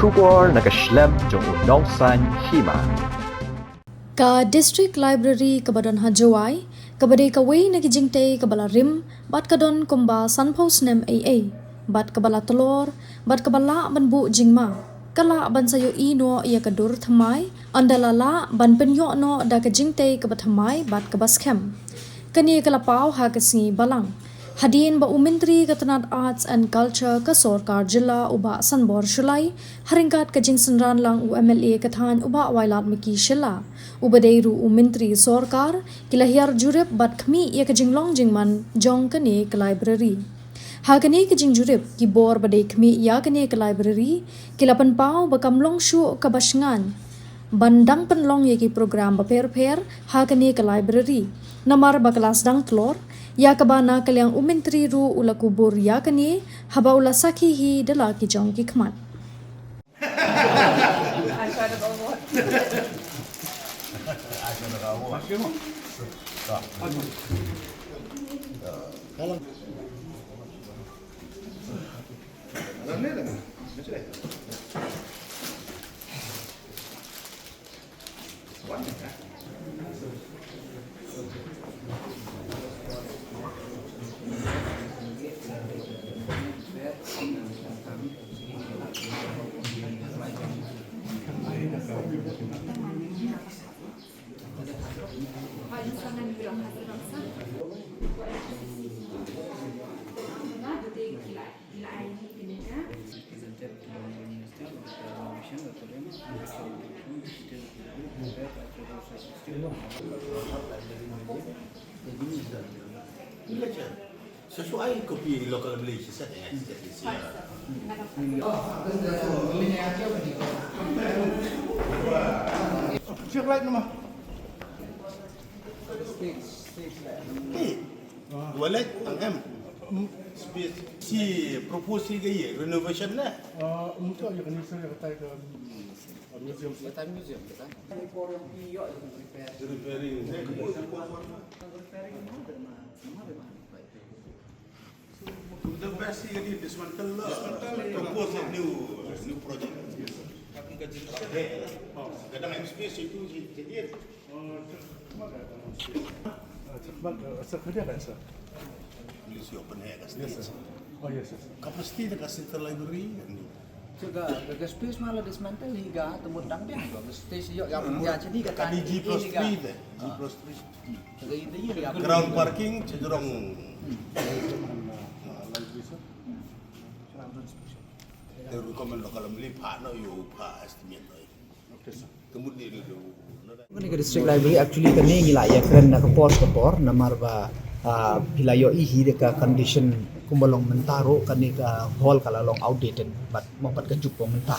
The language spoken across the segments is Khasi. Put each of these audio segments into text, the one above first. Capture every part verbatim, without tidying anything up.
Khubor na ka shlem jong u Nongsaiñ Hima. Ka District Library kaba don ha Jowai, kaba dei kawei na ki jingtei kaba la rim, bad ka don kumba sanphew snem ei ei, bad kaba la tlor, bad kaba lah ban buh jingma, ka lah ban sa ïohi noh ïa ka dur thymmai, ynda la lah ban pynïoh noh da ka jingtei kaba thymmai bad kaba skhem. Kane ka la paw ha ka sngi Balang, hadien ba u Myntri ka tnad Arts and Culture ka sorkar jylla u Bah Sanbor Shullai, ha ryngkat ka jingsynran lang u M L A ka thaiñ u Bah Wailadmiki Shylla, uba dei ruh u Myntri sorkar, ki la hiar jurip bad khmih ïa ka jinglong jingman jong kane ka library. Ha kane ka jingjurip, ki bor ba dei khmih ïa kane ka library ki la pynpaw ba kam long shuh kaba shngaiñ ban dang pynlong ïa ki program bapher pher ha kane ka library, namar ba ka la sdang tlor, ïa kaba na ka liang u Myntri ruh u la kubur ïa kane, haba u la sakhi hi da la ki jong ki khmat. Sesuai kopi local beli sisa dengan sisa sisa. Check light nama. Eh, toilet ang em. Space si propose si ka ye renovation na. Ah, untuk ya kena saya kata ke museum. Kata museum kata. Repairing. The best thing is dismantle, uh, propose a new, new project. Kadang M S P itu jadi. Policy open air ka stage. Oh, yes, yes. Capacity da ka central library. Ka, ka space ma la dismantle hi ga, te mut dang biang to. Ka stage ïoh ïa, ïa jadi ka, ka dei G plus three te. G plus three. Ground parking, cenderung. Te recommend local meli pha no, ïoh pha estimate no. Te mut ni dei. Kane ka district library actually kane ngi la ïa kren na ka por ka por, namar ba, ah, phi la ïohi hi da ka condition kumba long mynta ruh, kane ka hall ka la long outdated, bad mo pat ka juk ba mynta.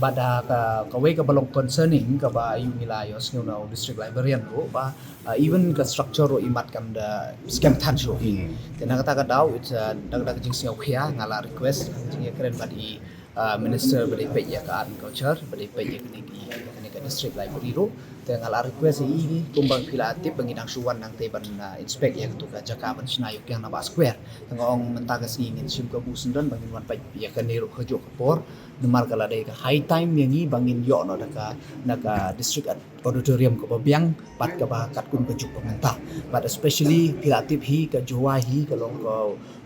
Bad, ah, ka, kawei kaba long concerning kaba ïoh ngi la ïohsngew na u district librarian ruh ba, ah, even ka structure ruh i mat kam da skhem than shuh hi. Hmm. Te na kata ka daw, it's, ah, na kata ka jingsngewkhia nga la request, jingïakren bad i, ah, minister ba dei peit ïa ka art and culture, ba dei peit ïa kane ki, kane ka district library ruh. Te nga la request ïa i kumba phi la tip ba ngi dang shu wan nangta ban, ah, inspect ïa katu ka jaka ban shna ïa u kiang naba square. Te nga ong mynta ka sngi ngin shim kabu syndon ba ngin wan peit ïa kane ruh kajuh ka por. Namar ka la dei ka high time ïa ngi ba ngin ïoh noh da ka, na ka district auditorium kaba biang, bad kaba katkum ka juk ba mynta. But especially phi la tip hi ka Jowai hi ka long ka,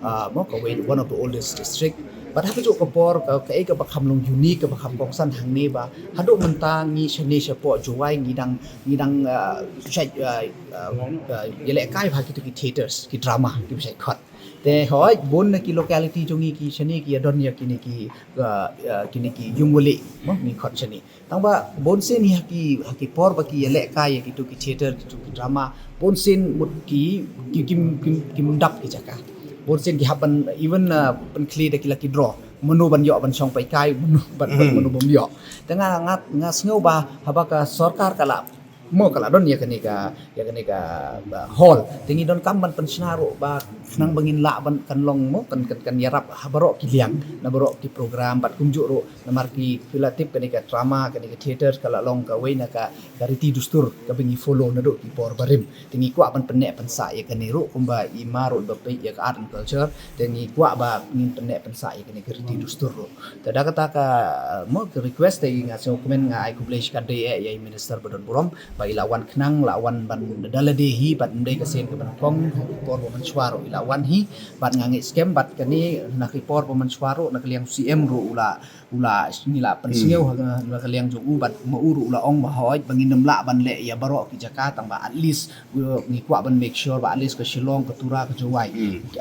ah, mo kawei one of the oldest district. Bad ha kajuh ka por ka, kaei kaba kham long unique, kaba kham kongsan hangne ba haduh mynta ngi shane shapoh Jowai ngi dang, ngi dang, ah, shait, ah, ah, ah, ïalehkai ha kitu ki theatres, ki drama kiba shait khot. Te hooid bun na ki locality jong ngi ki shane ki ïadon ïa kine ki, ah, ah, kine ki ïungwaleh mo ngi khot shane. Tang ba bun sien hi ha ki, ha ki por ba ki ïalehkai ïa kitu ki theater, kitu ki drama, bun sien mut ki, ki, kim, kim, kim dap ki jaka. Bun sien ki hap ban even, uh, pynkhie da ki lucky draw. Mano ban ïoh ban shong paikai, mano ban, ban, mano bym ïoh. Te nga, nga, nga sngew ba haba ka sorkar ka la Mo ka la don ïa kane ka, ïa kane ka, uh, hall. Te ngi donkam ban pynshna ruh ba khnang ba ngin lah ban kan long mo kan, kan, kan ïarap ha baroh ki liang, na baroh ki program, bad kumjuh ruh namar ki, phi la tip kane ka drama, kane ka theater ka la long kawei na ka, ka riti dustur kaba ngi follow naduh ki por barim. Te ngi kwah ban pynneh pynsah ïa kane ruh kumba i Ma ruh ba peit ïa ka art and culture. Te ngi kwah ba ngin pynneh pynsah ïa kane ka riti dustur ruh. Te da kata ka, mo ka request te nga sngewkmen nga ai khublei shikatdei eh ïa i minister ba don burom ba i la wan khnang, la wan ban da lade hi bad ym dei ka sien kaba nyngkong, ha ki por ba mynshuwa ruh i la wan hi. Bad nga ngeit skhem bad kane na ki por ba mynshuwa ruh na ka liang C M ruh u la, u la, ngi la pynsngew ha ka, na ka liang jong u bad ma u ruh u la ong ba hooid ba ngin ym lah ban leh ïa baroh ki jaka tang ba at least, uh, ngi kwah ban make sure ba at least ka Shillong, ka Tura, ka Jowai,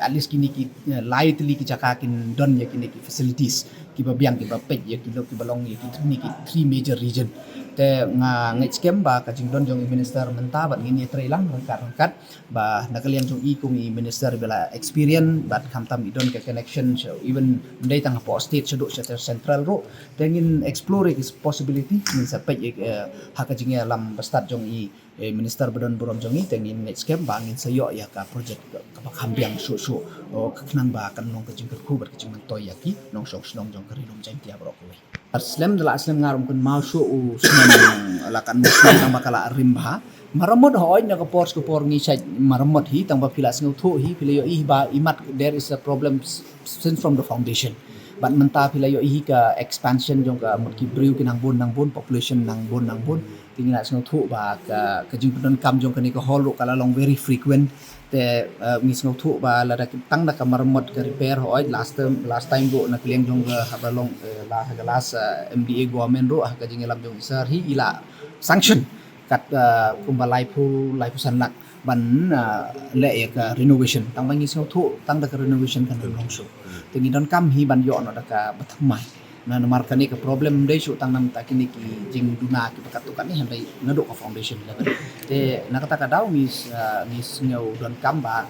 at least kine ki, uh, lai tylli ki jaka kin don ïa kine ki facilities kiba biang kiba peit ïa ki lok kiba long ïa ki, kine ki three major region. Te nga ngeit skhem ba ka jingdon jong i minister mynta bad ngin ïatrei lang ryngkat ryngkat ba na ka liang jong i kum i minister ba la experience bad khamtam i don ka connection, so even ym dei tang hapoh state shaduh sha central ruh. Te ngin explore ïa ki possibility, ngin sa peit ïa, eh, ha ka jingïalam bastad jong i, eh, minister ba don burom jong i, te ngin ngeit skhem ba ngin sa ïoh ïa ka project ka, kaba kham biang shuh shuh, oh, ka khnang ba kan long ka jingkyrkhu bad ka jingmyntoi ïa ki nongshong shnong jong ka Ri Lum Jaiñtia baroh kawei. Ar slem da la slem nga ruh ym kynmaw shuh u snem la kan mut snem tang ba ka la rim bha. Maramot hooid na ka por sha ka por ngi shait maramot hi tang ba phi la sngewthuh hi, phi la ïohi hi ba imat there is a problem s-, since from the foundation. Bad mynta phi la ïohi hi ka expansion jong ka mut ki briew ki nang bun nang bun, population nang bun nang bun. Te ngi la sngewthuh ba ka, ka jingpyndonkam jong kane ka hall ruh ka la long very frequent. Te, eh, ngi sngewthuh ba lada ki tang da ka maramot ka repair hooid last time, last time ruh na ka liang jong ka haba long, eh, la ha ka last, eh, M D A government ruh ha ka jingïalam jong i sir hi i la sanction kat, eh, kumba laiphew, laiphew san lak ban, eh, leh ïa ka renovation. Tang ba ngi sngewthuh tang da ka renovation kan long shuh. Te ngi donkam hi ban ïoh noh da ka ba thymmai. Na namar kane ka problem ym dei shuh tang na bynta kine ki jingduna kiba katto katne, hynrei naduh ka foundation level. Te na kata ka daw ngi s-, ah, ngi sngew donkam ba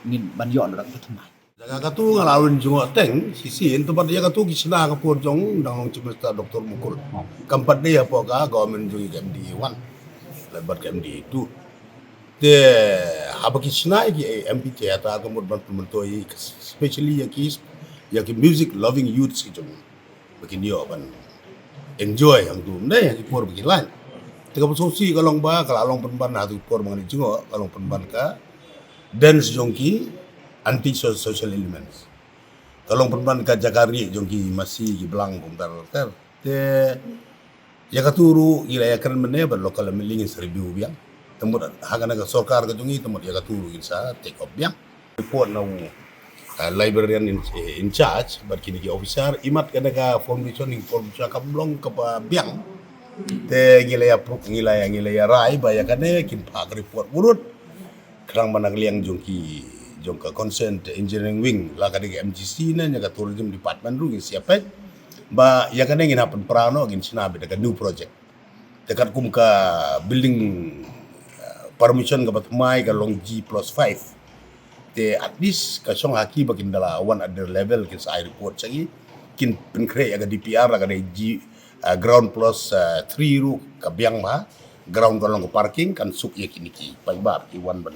ngin ban ïoh noh da kaba thymmai. Jaka katu nga la win jngoh teng shisien, te bad ïa katu ki shna ka por jong dang long Chief Minister Doctor Mukul. Kam pat dei hapoh ka government jong i ka M D A one lane bad ka M D A two. Te haba ki shna ïa ki amphitheatre ka mut ban pynmyntoi, especially ïa ki, ïa ki music loving youths ki jong ba kin ïoh ban enjoy hangtu ym dei ha ki por ba ki lait. Te kaba sngewsih ka long ba ka la long pynban ha tu ki por ba ngan ïa jngoh ka long pynban ka dance jong ki anti social elements. Ka long pynban ka jaka rieh jong ki masi ki blang kumta ter. Te ïa katu ruh ngi la ïakren mynne bad local M L A ngin sa review biang. Te mut ha kane ka sorkar ka jong ngi te mut ïa katu ruh ngin sa take up biang. Report na u, uh, librarian in, in charge bad kine ki officer, imat kane ka foundation, ni foundation kam long kaba biang. Te ngi la ïa proof, ngi la ïa, ngi la ïa rai ba ïa kane kin phah ka report burut. Khnang ba na ka liang jong ki, jong ka concerned engineering wing, la ka dei ka M G C ne ïa ka tourism department ruh ngin sa ïa peit ba ïa kane ngin hap pynpra noh, ngin shna beit da ka new project. Te katkum ka building, uh, permission kaba thymmai ka long G plus five. Te at least ka shong ha ki ba kin da la wan at their level kin sa ai report sha ngi, kin pynkhreh ïa ka D P R la ka dei G, uh, ground plus, uh, three ruh ka biang bha. Ground ka long ka parking, kan suk ïa kine ki paidbah ki wan ban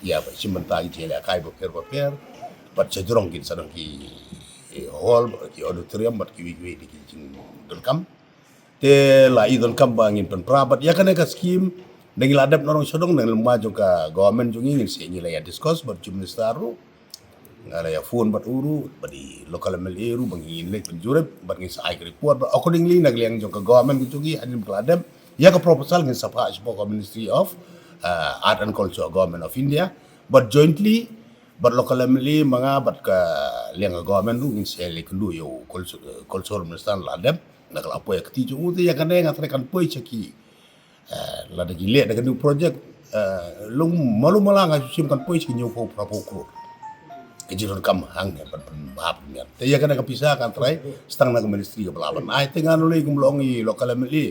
ïa ba shim bynta ki jingïalehkai bapher bapher. Bad sha jrong kin sa don ki, eh, hall, ki auditorium bad kiwei kiwei de ki jingdonkam. Te la i donkam ba ngin pynpra bad ïa kane ka scheme da ngi la dep na rong sha dong, na ngi lem ma jong ka government jong ngi, ngin sa ngi la ïa discuss bad Chief Minister ruh. Nga la ïa phone bad u ruh bad i local M L A ruh ba ngin leit pynjurip bad ngin sa ai ka report bad accordingly na ka liang jong ka government ka jong ngi hadien ba ka la dep ïa ka proposal ngin sa phah shapoh ka Ministry of, uh, Art and Culture, Government of India, bad jointly bad local M L A ma nga bad ka liang ka government ruh ngin sa leit kynduh ïa u culture, culture minister la dep. Na ka la poi ka kti jong u te ïa kane nga trai kan poi sha ki, eh, lada ki leh da ka new project, eh, long malu mala nga shim kan poi sha ki hynñiewphew phraphew klur. Ka jingdonkam hangne ban pynbha pynmiat. Te ïa kane ka pisa kan trai sa tang na ka ministry kaba la ban ai. Te nga nulei kum long i local M L A,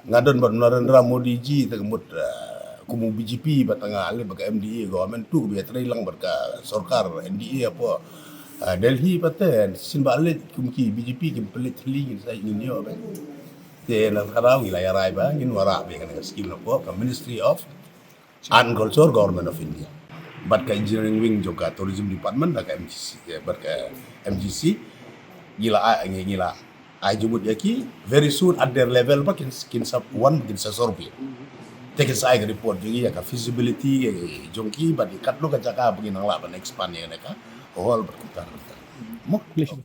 nga don bad Narendra Modi ji, te ka mut, eh, kum u B J P bad nga leh bad ka M D A government tu kaba ïa trei lang bad ka sorkar N D A hapoh, eh, Delhi, bad te shisien ba leit kum ki B J P kim pynleit thylli, ngin sa ngin ïoh bad Te na ka daw ngi la ïa rai ba ngin wanrah beit ïa kane ka scheme na pdeng ka Ministry of Art and Culture, Government of India. Bad ka engineering wing jong ka tourism department da ka M G C, eh, bad ka M G C ngi la ai, ngi, ngi la ai jingmut ïa ki very soon at their level ba kin, kin sa wan kin sa survey. Te kin sa ai ka report jong ngi ïa ka feasibility, eh, jong ki bad ïa katno ka jaka ba ngin nang lah ban expand ïa kane ka hall bad kumta kumta. Mo?